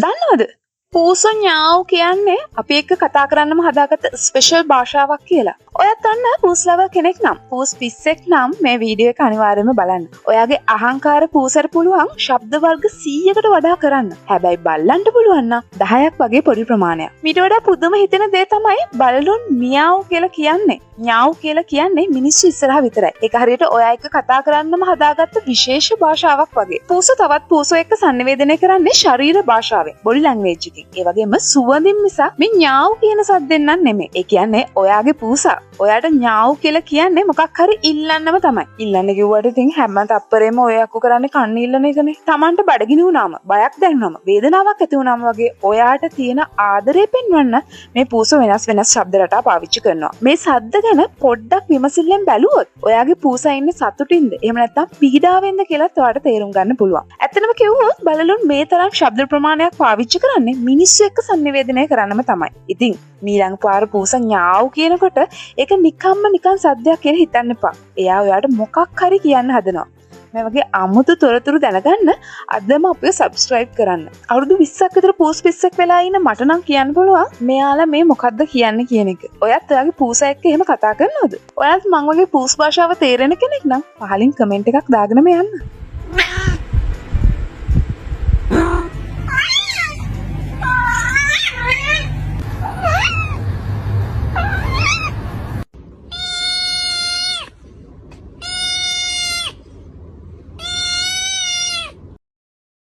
දන්නවද? පූසෝ ඥාව් කියන්නේ අපි එක්ක කතා කරන්නම හදාගත්ත ස්පෙෂල් භාෂාවක් කියලා. ඔයත් අන්න පූස් ලවර් කෙනෙක් නම්, පූස් පිස්සෙක් නම් මේ වීඩියෝ එක අනිවාර්යයෙන්ම බලන්න. ඔයාගේ අහංකාර පූසට පුළුවන් ශබ්ද වර්ග 100කට වඩා කරන්න. හැබැයි බල්ලන්ට පුළුවන් නම් 10ක් වගේ පොඩි ප්‍රමාණයක්. මීට වඩා පුදුම හිතෙන දේ තමයි බල්ලුන් මියාව් කියලා කියන්නේ. ඥාව් කියලා කියන්නේ මිනිස්සු ඉස්සරහා විතරයි. ඒක හරියට ඔයා එක්ක කතා කරන්නම හදාගත්ත විශේෂ භාෂාවක් වගේ. පූසෝ තවත් පූසෝ එක්ක සන්නිවේදනය කරන්නේ ශරීර භාෂාවෙන්, බොඩි ලැන්ග්වේජ් එකකින්. ඒ වගේම සුවඳින් මිසක් මේ ඥාව් කියන සද්දෙන් නම් නෙමෙයි. ඒ කියන්නේ ඔයාගේ පූසා ඔයාට ඥාව් කියලා කියන්නේ මොකක් හරි ඉල්ලන්නම තමයි. ඉල්ලන්න කිව්වට ඉතින් හැම තප්පරේම ඔය අක්කු කරන්නේ කන්න ඉල්ලන එකනේ. Tamanට බඩගිනි වුණාම, බයක් දැනුනම, වේදනාවක් ඇති වුණාම වගේ ඔයාට තියෙන ආදරය පෙන්වන්න මේ පූසෝ වෙනස් වෙනස් ශබ්ද රටා පාවිච්චි කරනවා. මේ සද්ද ගැන පොඩ්ඩක් විමසිල්ලෙන් බැලුවොත් ඔයාගේ පූසා ඉන්නේ සතුටින්ද එහෙම නැත්නම් පීඩාවෙන්ද කියලාත් ඔයාට තේරුම් ගන්න පුළුවන්. ඇත්තටම කිව්වොත් බළලුන් මේ තරම් ශබ්ද ප්‍රමාණයක් පාවිච්චි කරන්නේ මිනිස්සු එක්ක සන්නිවේදනය කරන්නම තමයි. ඉතින් මීළඟ පාර පූසා ඥාව් කියනකොට ඒක නිකම්ම නිකන් සද්දයක් කියලා හිතන්න එපා. එයා ඔයාට මොකක් හරි කියන්න හදනවා. මේ වගේ අමුතු තොරතුරු දැනගන්න අදම අපිව සබ්ස්ක්‍රයිබ් කරන්න. අවුරුදු 20ක් විතර පූස් පිස්සෙක් වෙලා ඉන්න මට නම් කියන්න පුළුවන් මෙයාලා මේ මොකද්ද කියන්නේ කියන එක. ඔයත් ඔයාගේ පූසා එක්ක එහෙම කතා කරනවද? ඔයත් මං වගේ පූස් භාෂාව තේරෙන කෙනෙක් නම් පහලින් කමෙන්ට් එකක් දාගෙනම යන්න.